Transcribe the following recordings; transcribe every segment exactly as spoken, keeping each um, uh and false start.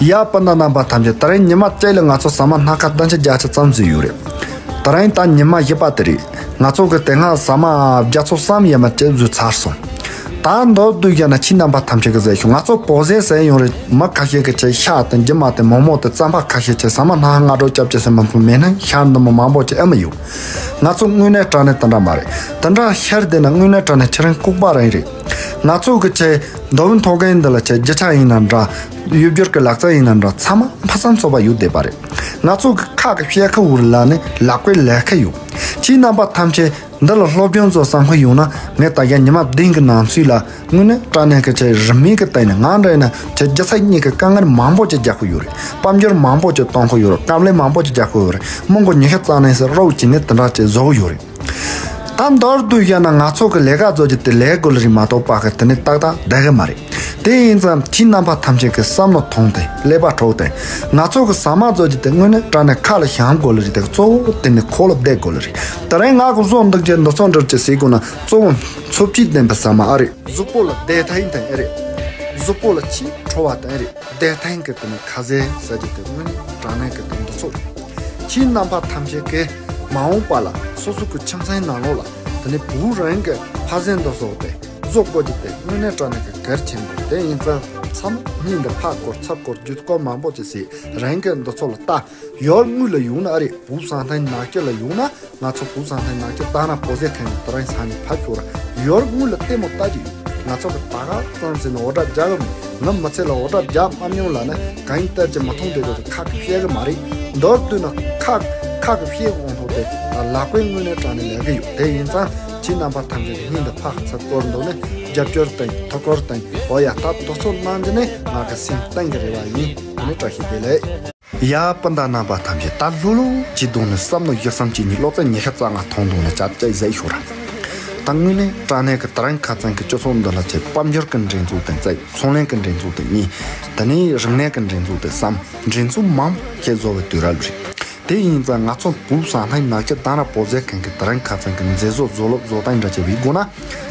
ཡ། སྤུན་ཟླ་རྣམ་པ་ཐམས་ཅད། དེ་རིང་ཉི་མ་གཅིག་ལ་ང་ཚོ་ཟ་མ་སྣ་ཁ་སྟོང་ཕྲག་བརྒྱ་ཆ་ཙམ་ཟོས་ཡོད་རེད། དེ་རིང་ད་ཉི་མ་བཞི་པ་དེ་རེད། ང་ཚོ་གི་དེ་སྔ་ཟ་མ་བརྒྱ་ཚོ་གསུམ་ཡས་མས་ཅིག་ཟོས་ཚར་སོང་། ད་མདོར་བསྡུས་བཤད་ན་ཁྱེད་རྣམ་པ་ཐམས་ཅད་ཀྱིས་ཟེར་ཤོག་ང་ཚོ་བོད་ཟས་ཟེར་ཡོང་རེད། མི་ཁ་ཤས་ཀྱིས་ཅིག་ཤ་དང་རྒྱུ་མ་དང་མོག་མོག་དང་རྩམ་པ་ཁ་ཤས་ཅིག་ཟ་མ་སྣ་ཁ་སྔ་དྲོ་སྐྱབས་ཅིག་ཟེར་མ་ཕུད་མེད་ན་ཤ་འདི་མོ་མང་པོ་ཅིག་ཨེ་མི་ཡོད། ང་ཚོ་དངོས་གནས་དྲང་གནས་དེ་འདྲ་མ་རེད། དེ་འདྲ་ཤར་བསྡད་ན་དངོས་གནས་དྲང་གནས་ཁྱེད་རང་ལྐུགས་པ་རང་རེད། ང་ཚོ་གི་ཅིག་མདོ་དབུས་མཐོ་སྒང་འདི་ལ་ཅིག་རྒྱུ་ཆ་ཡིན་ན་འདྲ། གཡོས་སྦྱོར་གྱི་ལག་རྩལ་ཡིན་ན་འདྲ། ཚང་མ་ཕུན་སུམ་ཚོགས་པ་ཡོད་བསྡད་པ་རེད། ང་ཚོ་གི་ཁ་གི་བཤད་ཁ་འུར་ལ་ནི་ལག་པའི་ལས་ཀ་ཡོད། ཁྱེད་རྣམ་པ་ཐམས་ཅད་འདི་ལ་སློབ་སྦྱོང་བཟོ་བསམ་ཁ་ཡོང་ན། ངས་ད་རྒྱ་ཉི་མ་བདུན་གྱི་ནང་ཚུད་ལ་དངོས་གནས་དྲང་གནས་ཀྱི་ཅིག་རིན་མེད་ཀྱི་སྟེང་ནས་ང་འདྲ་ཡིན་ན་ཅིག་རྒྱུ་ཆ་གཉིས་ཀྱི་དཀའ་ངལ་མང་པོ་ཅིག་རྒྱག་གི་ཡོད་རེད། དཔལ་འབྱོར་མང་པོ་ཅིག་གཏོང་གི་ཡོད་རེད། སྐམ་ལས་མང་པོ་ཅིག་རྒྱག་གི་ཡོད་རེད། མི་མགོ་ཉི་ཤུ་རྩ་གཉིས་ཟེར་རོགས་བྱས་ནས་དེ་འདྲ་ཅིག་བཟོ་གི་ཡོད་རེད། ད་མདོར་བསྡུས་བཤད་ན་ང་ཚོ་གི་ལས་ཀ་བཟོ་རྒྱུ་དེ་ལས་དགོས་ལ་རེད་མ་གཏོགས་པ་གི་དེ་ནི་ཏག་ཏག་བསྡད་གི་མ་རེད། དེ་ཡིན་ཙང་ཁྱེད་རྣམ་པ་ཐམས་ཅད་ཀྱིས་བསམ་བློ་ཐོངས་ཏེ་ཀླད་པ་དཀྲོགས་ཏེ། ང་ཚོ་གི་ཟ་མ་བཟོ་རྒྱུ་དེ་དངོས་གནས་དྲང་གནས་ཁ་ལ་བཞག་དགོས་ལ་རེད་དེ། གཙོ་བོ་དེ་ནི་ཁོག་ལ་བསྡད་དགོས་ལ་རེད། དེ་རིང་ང་གི་བཟོ་འདུག་ཅེས་འདི་ཚོ་འདྲ་ཅིག་ཟེར་དགོས་ན་གཙོ་བོ་འཚོ་བཅུད་ལྡན་པའི་ཟ་མ་ཨ་རེད། གཟུགས་པོ་ལ་བདེ་ཐང་དང་ཨེ་རེད། གཟུགས་པོ་ལ་ཕྱི་དྲོ་བ་དང་ཨེ་རེད། བདེ་ཐང་གི་དེ་ནི་ཁ་ཟས་ཟ་རྒྱུ་དེ་དངོས་གནས་དྲང་གནས་ཀྱི་དེ་འདི་ཚོ་རེད། ཁྱེད་རྣམ་པ་ཐམས་ཅད་ཀྱིས་མ་འོངས་པ་ལ་སོ་སོ་གི་ཁྱིམ་ཚང་ནང་ལོགས་ལ་དེ་ནི་བུ་རང་གི་ཕ་ཟན་འདི་བཟོ་སྟེ་བཟོ་དགོས་རྒྱུ་དེ་དངོས་གནས་དྲང་གནས་ཀྱི་གལ་ཆེན་པོ་རེད། དེ་ཡིན་ཙང་མཚམས་སྙིང་འདི་ཕར་སྐོར་ཚུར་སྐོར་བརྒྱུད་སྐོར་མང་པོ་ཅིག་བྱས་རང་གི་འདི་ཚོ་ལ་ལྟ། ཡར་དངུལ་ལ་ཡོང་ན་ཨ་རེད། བུ་སང་ཐང་ནག་ཅི་ལ་ཡོང་ན། ང་ཚོ་བུ་སང་ཐང་ནག་ཅི་ད་ན་བོད་ཟས་མཁན་གྱི་དེ་རིང་ས་ནས་ཕར་ཤོར་ར། ཡར་དངུལ་ལ་ལྟད་མོ་ལྟ་རྒྱུ་ཡོད། ང་ཚོ་གི་ད་ག་ཙམ་ཟིན་ན་འོ་སྒྲ་རྒྱག་གི་མེད། ང་མི་ཚེ་ལ་འོ་སྒྲ་རྒྱག་མ་མྱོང་ལ་ནི་གང་ཡིན་བལྟས་ཀྱི་མི་མཐོང་དེ་ཚོ་ཁ་གི་བཤད་གི་མ་རེད། མདོར་བསྡུས་ན་ཁ་ཁ་གི་བཤད་འོང་ཐོག་དེ་ད་ལག་པའི་དངོས་གནས་དྲང་གནས་ལས་ཀ་ཡོད། དེ་ཡིན་ཙང་ཁྱེད་རྣམ་པ་ཐམས་ཅད་ཀྱི་སྙིང་འདི་ཕར་ཚུར་སྐོར་འདུག་ནས་རྒྱབ་སྐྱོར་དང་ཐུགས་ཁུར་དང་འོ་ཡ་ད་དུ་ཚོད་གནང་རྒྱུ་ནི་ང་གི་སེམས་གཏིང་གི་རེ་བ་ཡིན། དེ་ནི་བཀྲ་ཤིས་བདེ་ལེགས། ཡ། སྤུན་ཟླ་རྣམ་པ་ཐམས་ཅད། ད་ལྷོད་ལྷོད་ཅིག་འདུག་ནས་བསམ་བློ་ཡག་བསམ་གཅིག་གཉིས་བློ་རྩེ་ཉི་ཤུ་རྩ་ལྔ་ཐོངས་འདུག་ནས་ཅག་ཅག་ཟེར་ཤོག་ར། ད་དངོས་གནས་དྲང་གནས་ཀྱི་དེ་རིང་ཁ་སང་གི་སྤྱི་ཚོགས་འདི་ལ་ཆེད་དཔལ་འབྱོར་གྱི་འགྲན་རྩོད་དང་རྩེད། ཚོང་ལས་ཀྱི་འགྲན་རྩོད་དང་གཉིས། དེ་ནས་རིག་གནས་ཀྱི་འགྲན་རྩོད་དང་གསུམ། འགྲན་རྩོད་མང་པོ་ཞིག་བཟོ་བའི་དུས་རབས་རེད། དེ་ཡིན་ཙང་ང་ཚོ་བོད་ས་ཐང་ནག་ཆུ་དང་ར་བོད་ཟས་མཁན་གྱི་དེ་རིང་ཁ་སང་གི་མཛེས་བཟོ་བཟོ་ལུགས་བཟོ་སྟངས་འདྲ་བྱས་པའི་སྒོ་ན།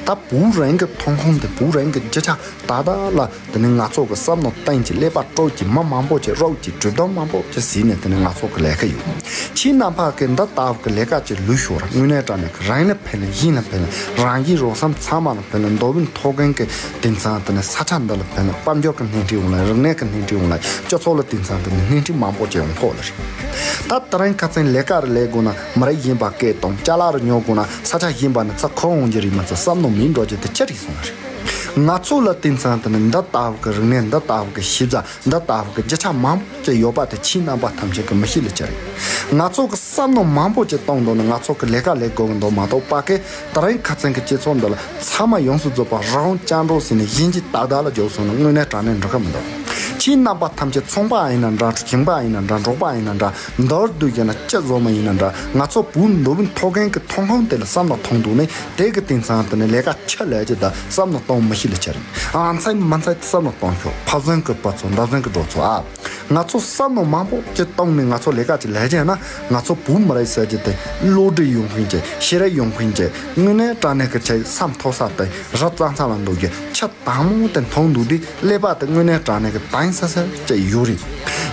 ད་བོད་རང་གི་ཐོན་ཁུངས་དེ་བོད་རང་གི་རྒྱུ་ཆ་ད་ད་ལ། དེ་ནི་ང་ཚོ་གི་བསམ་བློ་གཏིང་གི་ཀླད་པ་དཀྲོག་གི་མི་མང་པོ་ཅིག་རོགས་ཀྱི་གྲུབ་དོན་མང་པོ་ཅིག་ཟིན་ནས་དེ་ནི་ང་ཚོ་གི་ལས་ཀ་ཡོད། ཁྱེད་རྣམ་པ་གི་འདི་ལྟ་བུ་གི་ལས་ཀ་ཅིག་ལུས་ཤོར་དངོས་གནས་དྲང་གནས་གི་རང་ལ་ཕན་ལ་གཞན་ལ་ཕན་ལ་རང་གི་རོགས་སམ་ཚང་མ་ལ་ཕན་ལ་མདོ་དབུས་མཐོ་སྒང་གི་དེང་སང་དེ་ནི་ས་ཆ་འདི་ལ་ཕན་ལ་དཔལ་འབྱོར་གི་སྣེ་ཁྲིད་འོང་ལ་རིག་གནས་གི་སྣེ་ཁྲིད་འོང་ལ་སྤྱི་ཚོགས་ལ་དེང་སང་དེ་ནི་སྣེ་ཁྲིད་མང་པོ་ཅིག་ཡོང་ཐོག་ལ་རེད། ད་དེ་རིང་ཁ་སང་ལས་ཀ་རེ་ལས་དགོས་ན་མི་རིགས་གཞན་པ་སྐད་གཏོང་། ཅ་ལག་རེ་ཉོ་དགོས་ན་ས་ཆ་གཞན་པ་ནས་ཚུར་ཁུར་འོང་རྒྱུ་རེད་མ་ཚད་བསམ་བློ་མི་འགྲོ་རྒྱུ་དེ་ཅི་རེད་སོང་རེད། ང་ཚོ་ལ་དེང་སང་དེ་ནི་འདི་ལྟ་བུ་གི་རིག་གནས་འདི་ལྟ་བུ་གི་ཤེས་བྱ། འདི་ལྟ་བུ་གི་རྒྱུ་ཆ་མང་པོ་ཅིག་ཡོད་པ་དེ་ཁྱེད་རྣམ་པ་ཐམས་ཅད་ཀྱིས་མི་ཤེས་ལ་ཅི་རེད། ང་ཚོ་གི་བསམ་བློ་མང་པོ་ཅིག་གཏོང་འདུག་ན་ང་ཚོ་གི་ལས་ཀ་ལས་དགོས་གི་འདུག་མ་གཏོགས་པ་གི་དེ་རིང་ཁ་སང་གི་སྤྱི་ཚོགས་འདི་ལ་ཚང་མ་ཡོངས་སུ་རྫོགས་པ་རང་དབང་རྐྱང་འགྲོ་ཟེར་ནས་གཞན་གྱི་ཏག་ཏག་ལ་འཇོག་སོང་ན་དངོས་གནས་དྲང་གནས་འགྲིག་གི་མི་འདུག་ཁྱེད་རྣམ་པ་ཐམས་ཅད་ཚོང་པ་ཡིན་ན་འདྲ། ཞིང་པ་ཡིན་ན་འདྲ། འབྲོག་པ་ཡིན་ན་འདྲ། མདོར་བསྡུས་བཤད་ན་སྤྱི་བཟོ་མི་ཡིན་ན་འདྲ། ང་ཚོ་བོད་མདོ་དབུས་མཐོ་སྒང་གི་ཐོན་ཁུངས་དེ་ལ་བསམ་བློ་གཏོང་འདུག་ནས་དེ་གི་དེང་སང་དེ་ནས་ལས་ཀ་ཆི་ལས་ཀྱི་ད་བསམ་བློ་གཏོང་མི་ཤེས་ལ་ཅི་རེད། ཨ་ཚ་མ་ཚ་བསམ་བློ་གཏོང་ཤོག་ཕ་ཚན་གི་ཕ་ཚོ་མདའ་ཚན་གི་འགྲོ་ཚོ་ཨ། ང་ཚོ་བསམ་བློ་མང་པོ་ཅིག་གཏོང་ནས་ང་ཚོ་ལས་ཀ་ཅིག་ལས་ཀྱི་ན་ང་ཚོ་བོད་མི་རིགས་ཟེར་གྱི་དེ་བློ་གྲོས་ཡོང་མཁན་གྱི་ཤེས་རབ་ཡོང་མཁན་གྱི་དངོས་གནས་དྲང་གནས་ཀྱི་ཆེད་བསམ་མཐོ་ས་དེ་རི་གཙང་ས་ལ་འདུག་གི་ཆ་དང་མོ་དེ་མཐོང་འདུག་དེ་ཀླད་པ་དེ་དངོས་གནས་དྲང་གནས་ཀྱི་དྭངས་སིལ་སིལ་ཅིག་ཡོད་རེད།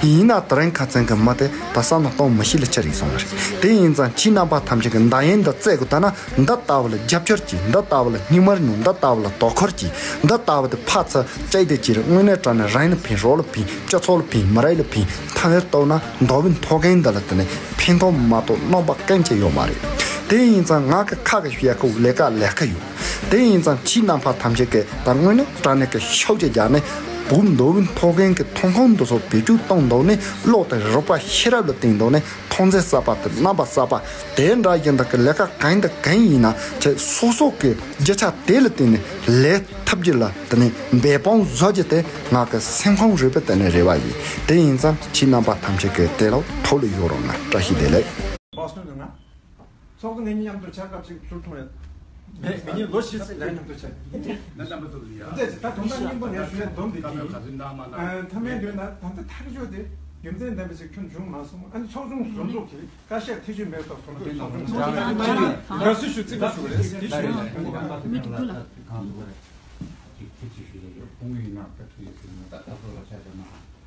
ཡིན་ན་དེ་རིང་ཁ་སང་གི་མི་དེ་ད་བསམ་བློ་གཏོང་མི་ཤེས་ལ་ཅི་རེད་སོང་རེད། དེ་ཡིན་ཙང་ཁྱེད་རྣམ་པ་ཐམས་ཅད་ཀྱི་མདའ་ཡན་འདི་རྩེད་དགོས་ད་ན། འདི་ལྟ་བུ་ལ་རྒྱབ་སྐྱོར་གྱིས། འདི་ལྟ་བུ་ལ་སྙིང་དམར་ཉོ། འདི་ལྟ་བུ་ལ་དོ་ཁུར་གྱིས། འདི་ལྟ་བུ་དེ་ཕར་ཚུར་བཅད་དེ་ཅིག་དངོས་གནས་དྲང་གནས་རང་ལ་ཕན། རོགས་ལ་ཕན། སྤྱི་ཚོགས་ལ་ཕན། མི་རིགས་ལ་ཕན། མཐའ་མར་གཏོགས་ན་མདོ་དབུས་མཐོ་སྒང་འདི་ལ་དེ་ནས་ཕན་ཐོགས་མ་གཏོགས་གནོད་པ་གང་ཅི་ཡོད་མ་རེད། དེ་ཡིན་ཙང་ང་གི་ཁ་གི་ཞལ་ཁ་ལས་ཀ་ལས་ཀ་ཡོད། དེ་ཡིན་ཙང་ཁྱེད་རྣམ་པ་ཐམས་ཅད་ཀྱིས་ད་དངོས་གནས་དྲང་གནས་ཀྱི་ཤུགས་ཅིག་རྒྱག་ནས་བོད་མདོ་དབུས་མཐོ་སྒང་གི་ཐོན་ཁུངས་འདི་ཚོ་བེད་སྤྱོད་གཏོང་འདུག་ནས་བློ་དང་རིག་པ་ཤེས་རབ་ལ་བརྟེན་འདུག་ནས། ཐོན་རྫས་གསར་པ་དང་རྣམ་པ་གསར་པ་དེ་འདྲ་ཡིན་དང་གི་ལས་ཀ་གང་དང་གང་ཡིན་ན་ཁྱེད་སོ་སོ་གི་རྒྱུ་ཆ་དེ་ལ་བརྟེན་ནས་ལས་ཐུབ་རྒྱུ་ལ་དེ་ནས་འབད་འབུངས་བཟོ་རྒྱུ་དེ་ང་གི་སེམས་ཁོང་རུས་པའི་གཏིང་ནས་རེ་བ་ཡིན། དེ་ཡིན་ཙང་ཁྱེད་རྣམ་པ་ཐམས་ཅད་ཀྱིས་དེ་ལ་ཐུགས་ལ་ཡོད་རོགས་གནང་། བཀྲ་ཤིས་བདེ་ལེགས། ཚོགས་འདུ་ངེད་གཉིས་མཉམ་དུ་ཆ་སྐབས་ཅིག་ཚུར་ཐོང་ཡོད། ངེད་གཉིས་ལོ་བཞི་ཙམ་ལས་མཉམ་དུ་བྱས། ད་རྣམ་པ་ཚོ་ལ་ཡ། ད་ད་དུང་ད་སྙིང་པོ་ནས་ཞུ་ཡ་འདོམས་འདི་ཀ་མེད་ག་ཚོད་འདང་མ་གནང་། ཨ་མཐའ་མའི་མདུན་ན་ད་ལྟ་ཐག་གཅོད་དེ་རྒྱུ་མཚན་ལྡན་པ་ཞིག་ཁྱོན་བྱུང་མ་སོང་། ཨ་ནི་ཚོགས་ཆུང་ཟུར་འཛུགས་ཀྱིས་བཀའ་ཤག་ཐེ་བྱུས་མེད་སོགས་ཚོགས་འདུ་ཚོགས་ཆུང་ཟུར་འཛུགས་ཀྱིས་དགའ་བསུ་ཞུ་རྩིས་པ་ཞུ་རེད། དེ་ཞུ་ཡ་མི་འདུག་ལ། ཁོང་གི་ཡིན་ན་ད་ཐུགས་ཡིད་ཚིམ་ན་ད་ད་ཚོ་ལ་ཆ་བཞག་ན།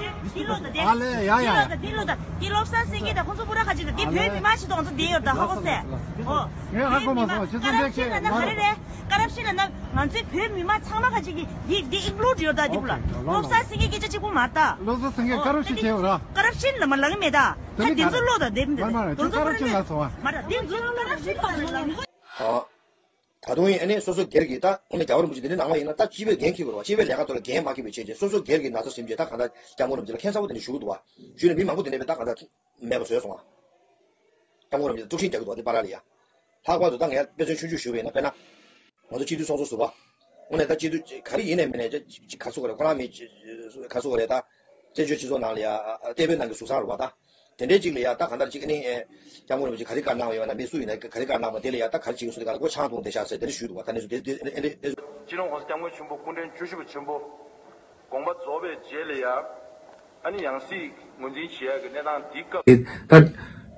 འདི་ལོ་ད་དེ། ཨ་ལེ་ཡ་ཡ་ཡ། འདི་ལོ་ད་འདི་ལོ་ད་འདི་བློ་བཟང་སེང་གེ་དང་ཁོང་ཚོ་སྤུ་ར་ཁ་ཅིག་ད་འདི་བོད་མི་མང་ཞིག་དང་ཚོ་འདི་ཡོད་ད་ཧ་གོ་སེ། ཨོ། ངས་ཧ་གོ་མ་སོང་། ཁྱེད་ཚོ་འདི་ཁྱེད་ང་ལ་ཧ་རེ་རེད། ཀ་རབ་ཤིན་ལ་ན་ང་ཚོའི་བོད་མི་མང་ཚང་མ་ཁ་ཅིག་གིས་འདི་འདི་ཨིག་ལོ་ཌི་ཡོད་ད་འདི་བུ་ལ། ཨོ་ཁེ། བློ་བཟང་སེང་གེ་སྐད་ཆ་གཅིག་པུ་མ་ད། བློ་བཟང་སེང་གེ་ཀ་རབ་ཤིན་བྱས་ཡོད་ར། ཀ་རབ་ཤིན་ལ་མ་ལབ་གི་མེད་ད། དེ་ནི་དེ་ཚོ་བློ་ད་འདེབས་མི་འདུག་དེ་ཚོ་ཀ་རབ་ཤིན་ལ་སོང་བ། མ་རེད། དེ་ཚོ་ཀ་རབ་ཤིན་ལ་ལབ་གི། ཨ། ད་དུང་ཨ་ནི་སོ་སོ་སྒེར་གྱི་ད་ཨ་ནི་རྒྱལ་བ་རིན་པོ་ཆེ་འདི་འདྲའི་ནང་ལ་ཡིན་ན་ད་སྤྱི་པའི་འགན་འཁྱེར་དགོས་རེད་བ། སྤྱི་པའི་ལས་ཀ་ཐོག་ལ་འགན་མ་འཁྱེར་བའི་ཆེད་ཅེས་སོ་སོ་སྒེར་གྱི་ན་ཚ་ཟིན་བྱས་ད་གང་ལྟར་སྐྱབས་མགོན་རིན་པོ་ཆེ་ལ་མཁྱེན་གསལ་པོ་དེ་འདྲ་ཞུ་གི་འདུག་བ། ཞུས་ནས་མི་མང་པོ་དེ་འདྲ་བས་ད་གང་ལྟར་མེད་པ་བཟོས་སོང་བ། སྐྱབས་མགོན་རིན་པོ་ཆེ་དཀྲུག་ཤིང་རྒྱག་གི་འདུག་བ་འདི་པ་ར་ལ་ཡ། ལྷག་པར་དུ་ད་ངས་དཔེ་མཚོན་ཆུང་ཆུང་ཞུས་པ་ཡིན་ན་དཔེར་ན། ང་ཚོ་སྤྱི་འཐུས་ཚོགས་གཙོ་ཟུར་པ། དངོས་གནས་ད་སྤྱི་འཐུས་ག་རེ་ཡིན་ནའི་མིན་ནའི་ཅིག་ག་ཚོད་རེད་ཁོ་རང་མི་ག་ཚོད་རེད་ད། བཙན་བྱོལ་སྤྱི་ཚོགས་ནང་ལ་ཡ་ཨ་བསྟན་པའི་ནང་གི་ཟུར་ཚང་རེད་བ་ད། དེ་འདྲའི་ཅིག་ལ་ཡ་ད་གང་ལྟར་ཅིག་ཨ་ནི་ཨེ། སྐྱབས་མགོན་རིན་པོ་ཆེ་ག་རེ་གནང་བ་ཡོད་ན་མི་སུ་ཡིན་ན་ག་རེ་བཀའ་གནང་བ་དེ་ལ་ཡ་ད་ག་རེ་བྱེད་ཀྱི་སོ་དེ་ག་ལ་སྒོ་ཆང་འཐུང་བསྡད་ཤག་ཟེར་དེ་འདྲ་ཞུས་འདུག་བ། ད་གནས་ཚུལ་དེ་དེ་ཨེ་འདྲ་ཨེ་འདྲ། སྤྱི་ནོར་༸གོང་ས་༸སྐྱབས་མགོན་ཆེན་པོ་སྐུ་ཕྲེང་བཅུ་བཞི་པ་ཆེན་པོ་དགོངས་པ་རྫོགས་པའི་རྗེས་ལ་ཡ། ཨ་ནི་ཡང་སྲིད་ངོས་འཛིན་བྱེད་ཡག་གི་གནས་སྟངས་འདི་སྐབས། ད་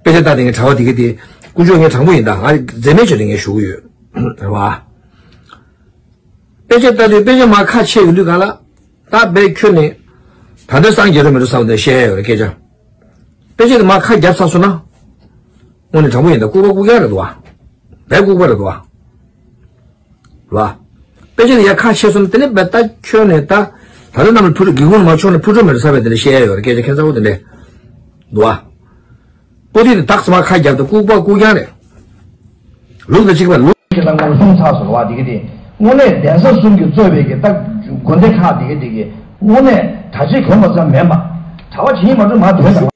དཔེ་ཆ་ལྟ་དེ་ངས་དྲ་བ་དེ་ག་དེ་དཀོན་མཆོག་ངས་དྲང་པོ་ཡིན་ད་ང་འཛེམ་མེད་བྱས་ཏེ་ངས་ཞུ་གི་ཡོད་རེད་བ། དཔེ་ཆ་ལྟ་དུས་དཔེ་ཆ་མར་ཁ་ཕྱེ་ཡོང་དུས་ག་ལ་ད་དཔེ་ཁྱོན་ནས་ད་ལྟ་སངས་རྒྱས་རེད་མི་འགྲོ་བསམ་དེ་བཤད་ཡ་ཡོད་རེད་སྐད་ཆ། དཔེ་ཆ་དེ་མར་ཁ་བརྒྱབ་ཚར་སོང་ན་དངོས་གནས་དྲང་པོ་ཡིན་ད་ལྐུགས་པ་ལྐུགས་རྐྱང་རེད་འདུག་བ། དཔེ་ལྐུགས་པ་རེད་འདུག་བ། ལ། དཔེ་ཆ་ལ་ཡ་ཁ་ཕྱེ་སོང་དེ་ནས་བས་ད་ཁྱོན་ནས་ད། ད་ལྟ་རྣམས་ལ་ཕུ་རུ་སྒེའུ་ཁུང་མ་ཕྱོགས་ནས་ཕུ་འཕྲོ་མེད་རེད་ས་བས་དེ་འདྲ་བཤད་ཡ་ཡོད་རེད་སྐད་ཆ་ཁྱད་མཚར་པོ་དེ་འདྲས། འདུག་བ། པོ་ཏི་དེ་དག་ཙམ་ཁ་བརྒྱབ་ཏེ་ལྐུགས་པ་ལྐུགས་རྐྱང་རེད། ལུག་དང་གཅིག་པ་ལུག་གི་ལྷག་མ་ལ་ལྷུང་ཚར་སོང་བ་དེ་གི་དེ། དངོས་གནས་གདན་ས་གསུམ་གྱིས་གཙོས་པའི་གི་ད་དགོན་སྡེ་ཁག་དེ་གི་དེ་གི་དངོས་གནས་གྲྭ་ཆས་གོན་པ་ཙམ་མིན་པ། གྲྭ་པ་བྱེད་ཉིན་མ་འགྲོ་མ་དོན་དང་།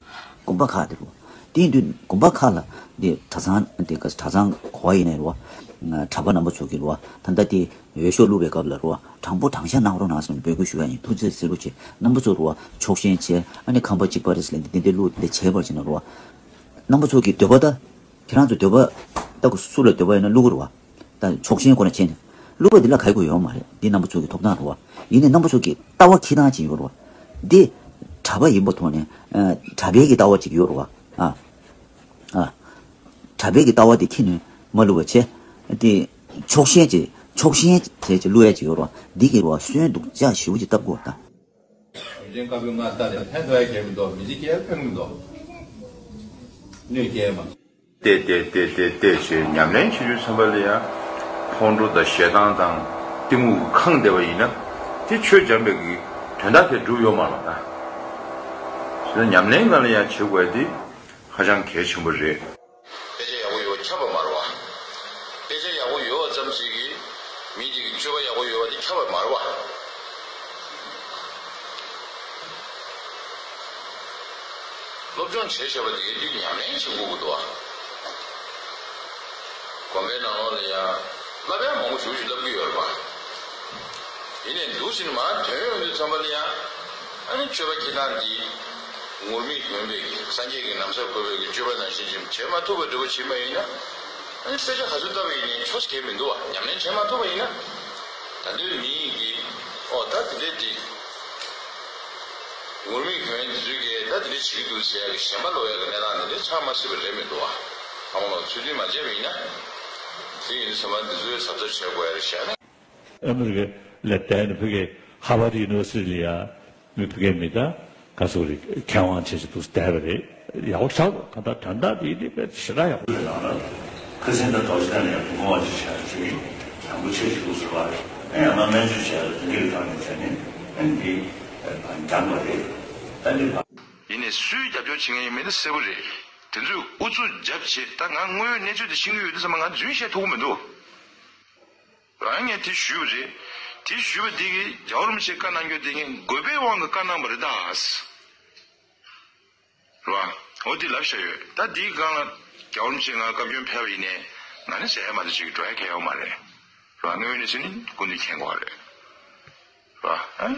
དགོན་པ་ཁག་དེ་རུ། དེ་ཡིན་དུས་དགོན་པ་ཁག་ལ་འདི་གྲྭ་ཚང་འདི་ག་གྲྭ་ཚང་ག་པར་ཡིན་ནའི་རུ། གྲྭ་པ་རྣམ་པ་ཚོ་གིས་རེད་བ། ད་ལྟ་དེ་འོས་ཤོག་བླུག་པའི་སྐབས་ལ་རེད་བ། དྲང་པོ་དྲང་བཞག་གནང་རོགས་གནང་ཟེར་ནས་འབོད་སྐུལ་ཞུ་ཡ་ཡིན། ཐུགས་རྗེ་གཟིགས་རོགས་བྱེད། རྣམ་པ་ཚོ་རེད་བ། ཕྱོགས་ཞེན་བྱས། ཨ་ནི་ཁང་པ་གཅིག་པ་རེད་ཟེར་ལབ་ནས་དེ་འདྲ་བླུག་དེ་འདྲ་བྱས་པར་བྱས་ན་རེད་བ། རྣམ་པ་ཚོ་གི་འདོད་པ་ད། ཁྱེད་རང་ཚོ་འདོད་པ། ད་སུ་ལ་འདོད་པ་ཡོད་ན་བླུག་གི་རེད་བ། ད་ཕྱོགས་ཞེན་ཁོ་ན་བྱས་ནས་བླུག་པ་འདི་ལ་ག་རེ་དགོས་ཡོད་མ་རེད། འདི་རྣམ་པ་ཚོ་གི་ཐོབ་ཐང་རེད་བ། ཡིན་ནའི་རྣམ་པ་ཚོ་གི་ལྟ་བ་འཁྱེར་སྟངས་ཅིག་ཡོད་རེད་བ། འདི་གྲྭ་པ་ཡིན་པའི་ཐོག་ནས་ཨ། གྲྭ་པའི་གི་ལྟ་བ་ཅིག་ཡོད་རེད་བ། ཨ། ཨ། གྲྭ་པའི་གི་ལྟ་བ་དེ་འཁྱེར་ནས་མ་བླུག་པ་བྱས། དེ་ཕྱོགས་ཞེན་བྱས། ཕྱོགས་ཞེན་བྱས་བྱས་བླུག་ཡ་ཅིག་ཡོད་རེད་བ། འདི་གི་རེད་བ། སོན་སྡུག་ཅག་ཞེ་པོ་ཅིག་བཏབ་དགོས་ད། གཞུང་ཆེན་བཀའ་པོད་ལྔ་ལྟར་ནས་ཕན་ཐོགས་ཡ་གང་ཡང་མི་འདུག་མི་ཚེ་སྐྱེལ་ཡ་ཕན་གྱི་མི་འདུག་གནོད་སྐྱེལ་མ། བལྟས་བལྟས་བལྟས་བལྟས་བལྟས་བྱས་ཉམས་ལེན་བྱེད་དུས་ཙམ་པ་ལ་ཡང་། ཕོ་བྲང་དང་ཞེ་སྡང་དང་གཏི་མུག་གིས་ཁེངས་བསྡད་པ་ཡིན་ན། དེ་ཆོས་སྦྱངས་པའི་གི་དོན་དག་དེ་འགྲུབ་ཡོད་མ་རེད་ད། བྱས་ན་ཉམས་ལེན་སྒང་ལ་ཡང་བྱེད་དགོས་ཡ་དེ་ཧ་ཅང་གལ་ཆེན་པོ་རེད། དཔེ་ཆ་ཡག་པོ་ཡོད་པ་ཁྱབ་པ་མ་རེད་བ། དཔེ་ཆ་ཡག་པོ་ཡོད་པ་ཙམ་ཞིག་གིས་མི་གཅིག་གི་སྤྱོད་པ་ཡག་པོ་ཡོད་པ་དེ་ཁྱབ་པ་མ་རེད་བ། སློབ་སྦྱོང་བྱས་བྱས་པ་དེ་གའི་དུས་ཉམས་ལེན་བྱེད་དགོས་ཀྱི་འདུག་བ། དགོན་པའི་ནང་ལོགས་ལ་ཡང་བསླབ་ཡ་མང་པོ་ཞེ་པོ་ཅིག་བསླབ་ཀྱི་ཡོད་རེད་བ། ཡིན་ནའི་འདུག་ཟེར་ནས་མར་ཐོན་ཡོང་དུས་ཙམ་པ་ལ་ཡང་། ཨ་ནི་སྤྱོད་པ་འཁྱེར་སྟངས་འདི་ངུར་སྨྲིག་གྱོན་པའི་གི་སངས་རྒྱས་ཀྱི་ན་བཟའ་གོན་པའི་གི་སྤྱོད་པ་ནང་བཞིན་ཅིག་བྱེད་མ་ཐུབ་པ་འདྲ་པོ་བྱེད་པ་ཡིན་ན། ཨ་ནི་དཔེ་ཆ་ག་ཚོད་བལྟས་པ་ཡིན་ནའི་ཆོ་ག་གལ་མི་འདུག་བ། ཉམས་ལེན་བྱེད་མ་ཐུབ་པ་ཡིན་ན། ད་དུང་མི་ཡིན་གྱི། ཨོ་ད་དེ་འདྲས་དེ། ངུར་སྨྲིག་གྱོན་ཡ་འདི་ཚོས་ཀྱིས་ད་དེ་འདྲས་བྱེད་ཀྱི་འདུག་ཟེར་ཡ་གི་ཞེན་པ་ལོག་ཡ་གི་གནས་སྟངས་དེ་འདྲས་ཆགས་མ་སྲིད་པ་རེད་མི་འདུག་བ། ཨ་མ་ལགས་ཚུལ་མཐུན་མ་བྱས་པ་ཡིན་ན། དེ་ཡིན་དུས་ཙམ་པ་འདི་ཚོའི་གཟབ་གཟབ་བྱེད་དགོས་ཡ་རེད་བཤད་ན། ཨ་མི་རི་ཀ་ལ་བསྡད་ནས་ཕ་གི་ཧར་ཝརཌ་ཡུ་ནི་ཝར་སི་ཊི་ལ་ཡ་མི་ཕ་གི་མི་ད་ག་ཚོད་རེད། མཁས་དབང་བྱས་བྱས་འདུག་བསྡད་པ་རེད། ཡག་པོ་ཆགས་འདུག་གང་ལྟར་དོན་དག་དེ་དེ་དཔེ་ཞེ་དྲག་ཡག་པོ་རེད། ལགས་ལགས། ཁ་སང་ད་དོགས་གཞི་ནས་ཡང་དགོངས་པ་ཅིག་བཞག་ཅིག་རིན་པོ་ཆེ་ཞིག་འདུག་ཟེར་བ་རེད། ཡང་ན་སྨན་བཅོས་བྱས་ལ་དེ་འདྲའི་ཐོག་ནས་བྱས་ནས་ཨ་ནི་འདི་འགྲངས་པ་རེད། ད་འདི་ཡིན་ནའི་སུས་རྒྱབ་སྐྱོར་བྱེད་མཁན་ཡིན་མིན་ནི་གསལ་པོ་རེད། དེ་ཚོས་ཨུ་ཚུགས་རྒྱབ་བྱས། ད་ང་དངོས་ཡོད་གནས་ཚུལ་དེ་ཤེས་ཀྱི་ཡོད་དུས་ཙམ་པ་ང་རྫུན་བཤད་ཐུབ་ཀྱི་མི་འདུག་རང་ངས་དེ་ཞུས་པ་རེད། དེ་ཞུས་པ་འདི་གིས་རྒྱལ་བ་རིན་པོ་ཆེས་བཀའ་གནང་རྒྱུ་དེ་ངས་དགོས་པའི་དབང་གིས་བཀའ་གནང་བ་རེད་ད། རེད་བ། འོ་དེ་ལབ་བཞག་ཡོད། ད་འདིའི་སྒང་ལ་རྒྱལ་བ་རིན་པོ་ཆེ་ང་བཀའ་བཀྱོན་ཕེབས་པ་ཡིན་ནའི་ང་ནི་ཟེར་ཡ་མ་གཏོགས་ཅིག་འགྲོ་ཡ་གང་ཡང་ཡོད་མ་རེད། རེད་བ། དངོས་ཡོད་གནས་ཚུལ་ནི་སྐུ་མདུན་མཁྱེན་གྱི་ཡོད་རེད། རེད་བ། ཨ།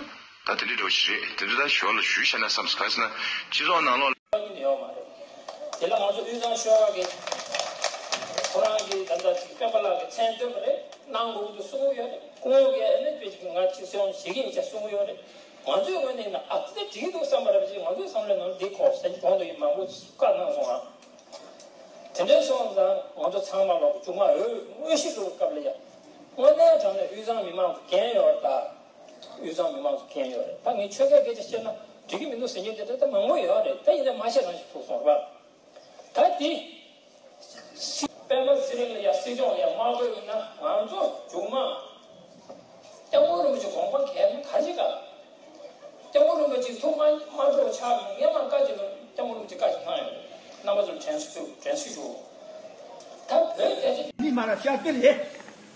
ད་དེ་འདྲའི་འདྲ་བོ་ཞིག་རེད། དེ་ཚོ་ད་ཞོར་ལ་ཞུས་བཞག་ན་བསམ་སོང་། ག་རེ་ཟེར་ན་སྤྱི་ཚོགས་ནང་ལོགས་ལ། ཡིན་ཡོད་མ་རེད། དེ་ལ་ང་ཚོ་དབུས་གཙང་ཆོལ་ཁ་གི་ཁོ་རང་གི་ད་ལྟ་ཅིག་སྤེན་པ་ལགས་ཀྱི་མཚན་བཏོན་པ་རེད། གནང་དགོས་ཀྱི་འདུག་གསུང་གི་ཡོད་རེད། སྐུ་ངོ་གིས་ཨ་ནི་དཔེ་ཅིག་ང་ཅིག་སེམས་བྱེད་ཀྱི་ཡིན་ཅེས་གསུང་གི་ཡོད་རེད། ང་ཚོའི་ངོས་ནས་ན་ཨ་ཙི་འགྲིག་གི་འདུག་བསམ་པ་རེད་པ། ཅིག་ང་ཚོའི་བསམ་བློའི་ནང་འདི་ཁོ་ཟེར་གྱི་གོང་དུ་ཡིན་མང་པོ་བཀའ་གནང་སོང་ང་། དེ་འདྲ་སོང་ཙང་ང་ཚོ་ཚང་མ་ལོག་གི་མཇུག་མ་འོས་དངོས་གཞི་བཟོ་བའི་སྐབས་ལ་ཡ། དངོས་གནས་དྲང་གནས་དབུས་གཙང་མི་མང་གི་འགན་ཡོད་རེད་ད། དབུས་གཙང་མི་མང་ཚོ་འགན་ཡོད་རེད། ད་ངས་ཆོལ་ཁའི་སྐད་ཆ་བཤད་ན་འགྲིག་གི་མི་འདུག་ཟེར་མཁན་དེ་འདྲ་ད་མང་པོ་ཡོད་རེད། ད་ཡིན་ནའི་མ་བཤད་རང་ཞིག་ཐུག་སོང་རེད་པ། ད་དེ་སྤེན་པ་ཚེ་རིང་ལ་ཡ་སྲིད་སྐྱོང་ལ་ཡ་མ་དགོས་ཡིན་ན་ང་ཚོ་མཇུག་མ་སྐྱབས་མགོན་རིན་པོ་ཆེ་དགོངས་པ་འགལ་ན་ག་ཅི་ག་སྐྱབས་མགོན་རིན་པོ་ཆེ་ཐུགས་མ་མ་འགྲོ་ཆགས་མི་ངས་མ་བཀའ་ཅི་ལ་སྐྱབས་མགོན་རིན་པོ་ཆེ་བཀའ་ཅི་གནང་ཡོད། རྣམ་པ་ཚོར་དྲན་གསོ་དྲན་གསོ་ཞུ། ད་བོད་རྒྱ་ཆེ། ནི་མ་ར་ཤར་སྐད་ལས།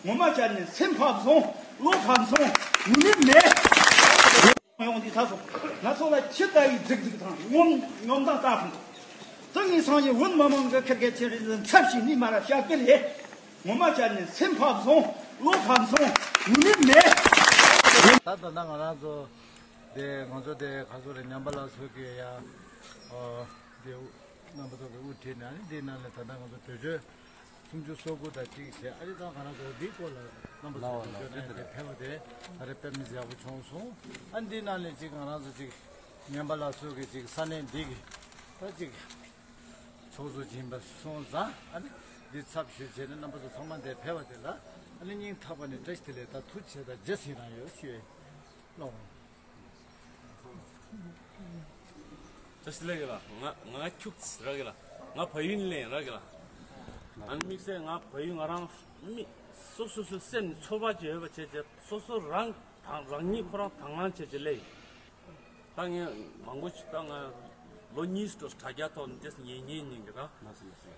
ངོ་མ་བྱས་ནས་སེམས་ཕམ་སོང་། བློ་ཕམ་སོང་། ངུ་ནི་མེད། ཡོང་འདི་ཚ་སོང་། ང་ཚོ་ལ་ཁྱི་ལྟ་བུའི་རྫིག་རྫིག་དང་ངོམ་ངོམ་དང་ལྟ་ཕུང་། ཙང་ངི་སང་ཞེ་བོད་མི་མང་གི་ཁེར་ཁེར་ཁྱེར་རེ་འཚབ་ཞིག་ནི་མ་ར་ཤར་སྐད་ལས། ངོ་མ་བྱས་ནས་སེམས་ཕམ་སོང་། བློ་ཕམ་སོང་། ངུ་ནི་མེད། ད་ད་ལྟ་ང་རང་ཚོ་དེ་ང་ཚོ་དེ་ག་ཚོད་རེད། ཉམས་པ་ལགས་ཚོ་གི་ཡ། ཨོ། དེ་རྣམ་པ་ཚོ་གི་དབུ་ཁྲིད་ནས་ཨ་ནི་འདིའི་ནང་ལ་ད་ལྟ་ང་ཚོ་གྲོས་ཆོད་སུམ་ཅུ་སོ་དགུ་དང་གཅིག་བྱས། ཨ་ནི་ད་ང་རང་ཚོ་འདིའི་སྐོར་ལ་རྣམ་པ་ཚོ་གྲོས་ཆོད་གནང་སྟེ་ཕེབས་པ་དེ་ད་རེས་དཔེ་མི་སྲིད་ཡག་པོ་བྱུང་སོང་། ཨ་ནི་འདིའི་ནང་ལ་གཅིག་ང་རང་ཚོ་གཅིག་ཉམས་པ་ལགས་ཚོ་གི་གཅིག་ས་གནས་འདི་གི་ད་གཅིག་ཚོགས་གཙོ་ཡིན་པ་སོང་ཙང་། ཨ་ནི་འདི་ཚབ་ཞུས་བྱས་ནས་རྣམ་པ་ཚོ་ཚང་མ་འདིར་ཕེབས་པ་དེ་ལ་ཨ་ནི་སྙིང་ཐག་པ་ནས་བཀྲ་ཤིས་བདེ་ལེགས་དང་ཐུགས་རྗེ་ཆེ་དང་རྗེས་སུ་ཡི་རང་ཡོད་ཞུ་ཡས་སློང་། བཀྲ་ཤིས་བདེ་ལེགས་ལགས། ང་ང་ཁྱུག་ར་གི་ལགས། ང་བལ་ཡུལ་ལེན་ར་གི་ལགས། ཨ་ནི་དམིགས་བསལ་ང་བལ་ཡུལ་ང་རང་མི་སོ་སོ་སོའི་སེམས་ནས་ཚོར་བ་ཅིག་ཡོད་པ་བྱས་བྱས་སོ་སོ་རང་དང་རང་ཉིད་ཁོ་རང་དང་བླངས་བྱས་བྱས་སླེབས་ཡིན། ད་ངས་མང་པོ་ཞིག་ད་ང་ལོ་གཉིས་ཤིག་དྲ་རྒྱ་ཐོག་ནས་རྗེས་སུ་ཉན་ཉན་ཉན་གི་ད།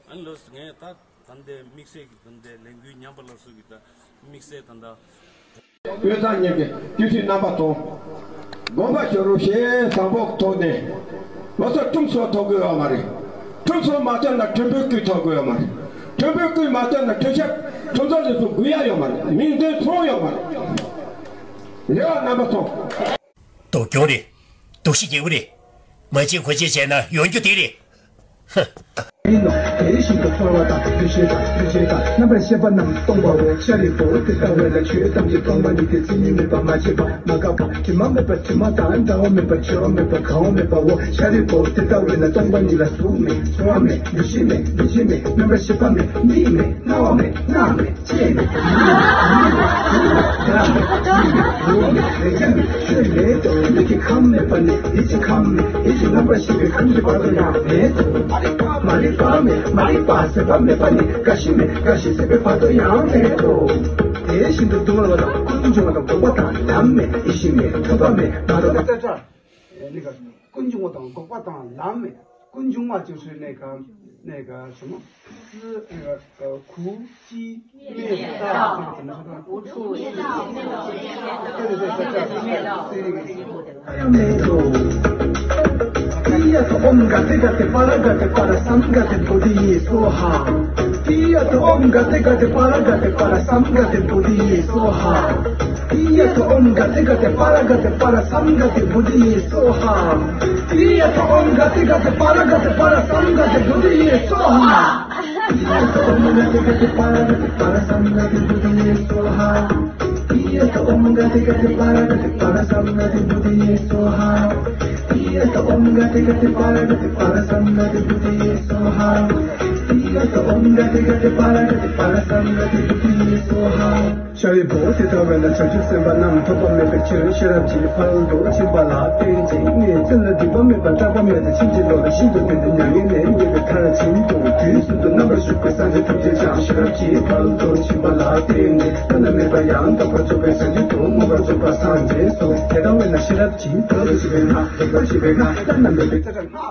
ཨ་ནི་ལོས་ངས་ད་ད་ལྟའི་དམིགས་བསལ་གྱི་ད་ལྟའི་ལས་འགུལ་ཉམས་པ་སླར་གསོ་གི་ད་དམིགས་བསལ་ད་ལྟ། དབུས་གཙང་གཉིས་ཀྱི་སྤྱི་འཐུས་རྣམ་པ་ཚོ། དགོངས་པ་ཞུ་རོགས་ཞེས་བཟང་པོ་ཐོག་ནས་ལོ་སར་ཁྲོམ་སོ་ཐོག་དགོས་ཡོད་མ་རེད། ཁྲོམ་སོ་མ་ཐོག་ན་ཁྲོམ་བུའི་སྐུ་ཐོག་དགོས་ཡོད་མ་རེད། མཐོན་པོའི་སྐུལ་མ་བཏོན་ན་ཁྲིམས་ཞིབ་ཁྲིམས་རྩོད་ལས་སུ་འགུལ་ཡ་ཡོད་མ་རེད། མིང་འདོན་ཚོང་ཡོད་མ་རེད། རེ་བ་རྣམ་པ་ཚོ། སྡུག་གྱོང་རེད། སྡུག་ཤི་རྒྱལ་པོ་རེད། མ་བྱེད་གོ་བྱེད་བྱས་ན་ཡོང་རྒྱུ་དེ་རེད། ཧ། ཡིན་ནོ། དེ་བཞིན་དུ་ཚོར་བ་དང་འདུ་ཤེས་དང་འདུ་བྱེད་དང་རྣམ་པར་ཤེས་པ་རྣམས་སྟོང་པའོ། ཤཱ་རིའི་བུ་དེ་ལྟ་བས་ན་ཆོས་ཐམས་ཅད་སྟོང་པ་ཉིད་དེ། མཚན་ཉིད་མེད་པ། མ་སྐྱེས་པ། མ་འགགས་པ། དྲི་མ་མེད་པ། དྲི་མ་དང་བྲལ་བ་མེད་པ། བྲི་བ་མེད་པ། གང་བ་མེད་པའོ། ཤཱ་རིའི་བུ་དེ་ལྟ་བས་ན་སྟོང་པ་ཉིད་ལ་གཟུགས་མེད། ཚོར་བ་མེད། འདུ་ཤེས་མེད། འདུ་བྱེད་མེད། རྣམ་པར་ཤེས་པ་མེད། མིག་མེད། རྣ་བ་མེད། སྣ་མེད། ལྕེ་མེད། ཡིད་མེད། ཡིད་མེད། ཡིད་མེད། ཡིད་མེད། ཡིད་མེད། ཡིད་མེད། ཡིད་མེད། ཆོས་མེད་དོ། མིག་གི་ཁམས་མེད་པ་ནི་ཡིད་ཀྱི་ཁམས་མེད། ཡིད་ཀྱི་རྣམ་པར་ཤེས་པའི་ཁམས་ཀྱི་བར་དུ་ཡང་མེད་དོ། མ་རིག་པ་མེད། མ་རིག་པ་ཟད་པ་མེད་པ་ནི་རྒ་ཤི་མེད། རྒ་ཤི་ཟད་པའི་བར་དུ་ཡང་མེད་དོ། དེ་བཞིན་དུ་སྡུག་བསྔལ་བ་དང་ཀུན་འབྱུང་བ་དང་འགོག་པ་དང་ལམ་མེད། ཡིད་བཞིན་མེད། ཐོབ་པ་མེད། མ་ཐོབ་པ། ཀུན་འབྱུང་བ་དང་འགོག་པ་དང་ལམ་མེད། ཀུན་འབྱུང་བ་就是那个那个什么 那个呃苦集灭道，怎么说呢？无处 ཨོཾ་ག་ཏེ་ག་ཏེ་པཱ་ར་ག་ཏེ་པཱ་ར་སཾ་ག་ཏེ་བོ་དྷི་ཡེ་སྭཱ་ཧཱ། ཨོཾ་ག་ཏེ་ག་ཏེ་པཱ་ར་ག་ཏེ་པཱ་ར་སཾ་ག་ཏེ་བོ་དྷི་ཡེ་སྭཱ་ཧཱ། ཨོཾ་ག་ཏེ་ག་ཏེ་པཱ་ར་ག་ཏེ་པཱ་ར་སཾ་ག་ཏེ་བོ་དྷི་ཡེ་སྭཱ་ཧཱ། ཨོཾ་ག་ཏེ་ག་ཏེ་པཱ་ར་ག་ཏེ་པཱ་ར་སཾ་ག་ཏེ་བོ་དྷི་ཡེ་སྭཱ་ཧཱ། ཨོཾ་ག་ཏེ་ག་ཏེ་པཱ་ར་ག་ཏེ་པཱ་ར་སཾ་ག་ཏེ་བོ་དྷི་ཡེ་སྭཱ་ཧཱ། ཨོཾ་ག་ཏེ་ག་ཏེ་པཱ་ར་ག་ཏེ་པཱ་ར་སཾ་ག་ཏེ་བོ་དྷི་ཡེ་སྭཱ་ཧཱ། ཨོཾ་ག་ཏེ་ག་ཏེ་པཱ་ར་ག་ཏེ་པཱ་ར་སཾ་ག་ཏེ་བོ་དྷི་ཡེ་སྭཱ་ཧཱ། ཨོཾ་ག་ཏེ་ག་ཏེ་པཱ་ར་ག་ཏེ་པཱ་ར་སཾ་ག་ཏེ་བོ་དྷི་ཡེ་སྭཱ་ཧཱ། ཤཱ་རིའི་བུ་དེ་ལྟ་བས་ན་བྱང་ཆུབ་སེམས་དཔའ་རྣམས་ཐོབ་པ་མེད་པའི་ཕྱིར་ཤེས་རབ་ཀྱི་ཕ་རོལ་ཏུ་ཕྱིན་པ་ལ་བརྟེན་ཅིང་ནི། ཅི་ལ་སྡིག་པ་མེད་པ་སྐྲག་པ་མེད་དེ། ཕྱིན་ཅི་ལོག་ལ་ཤིན་ཏུ་ཕན་ཏེ་མྱ་ངན་ལས་འདས་པའི་མཐར་ཕྱིན་ཏོ། དུས་གསུམ་དུ་རྣམ་པར་བཞུགས་པའི་སངས་རྒྱས་ཐམས་ཅད་ཀྱང་ཤེས་རབ་ཀྱི་ཕ་རོལ་ཏུ་ཕྱིན་པ་ལ་བརྟེན་ནས་བླ་ན་མེད་པ་ཡང་དག་པར་རྫོགས་པའི་སངས་རྒྱས་དང་མངོན་པར་རྫོགས་པ་སངས་རྒྱས་སོ། དེ་ལྟ་བས་ན་ཤེས་རབ་ཀྱི་ཕ་རོལ་ཏུ་ཕྱིན་པའི་ལྷ། རིག་པར་བྱེད་པའི་ལྷ། བླ་ན་མེད་པའི་ལྷ།